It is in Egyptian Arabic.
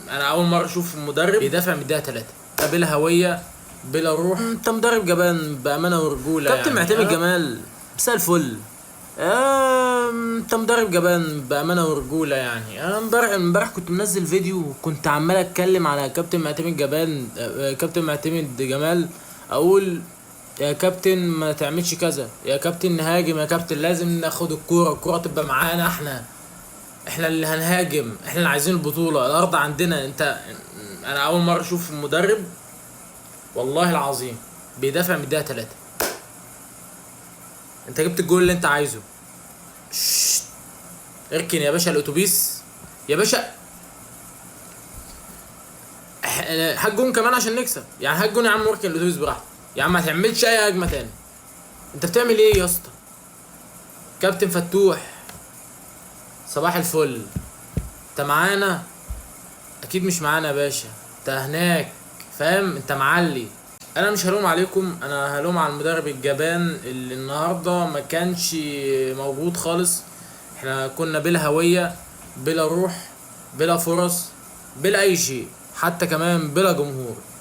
انا اول مرة اشوف مدرب بيدافع من الدقيقة 3، بلا هوية بلا روح. انت مدرب جبان بامانه ورجوله. كابتن يعني معتمد جمال مساء الفل. انت مدرب جبان بامانه ورجوله يعني. انا امبارح كنت منزل فيديو وكنت عمال اتكلم على كابتن معتمد جبان، كابتن معتمد جمال، اقول يا كابتن ما تعملش كذا، يا كابتن نهاجم، يا كابتن لازم ناخد الكورة، الكورة تبقى معانا، احنا اللي هنهاجم، احنا اللي عايزين البطولة، الارض عندنا. انا اول مرة اشوف مدرب والله العظيم بيدافع من الدقيقة 3. انت جبت الجول اللي انت عايزه، ششت. اركن يا باشا الاتوبيس يا باشا، هات جون كمان عشان نكسب يعني. هات جون يا عم واركن الاتوبيس براحتك يا عم، ما تعملش اي هجمة تاني. انت بتعمل ايه يا اسطى؟ كابتن فتوح صباح الفل، انت معانا؟ اكيد مش معانا يا باشا، انت هناك فاهم، انت معلي. انا مش هلوم عليكم، انا هلوم على المدرب الجبان اللي النهارده ما كانش موجود خالص. احنا كنا بلا هوية بلا روح بلا فرص بلا اي شيء، حتى كمان بلا جمهور.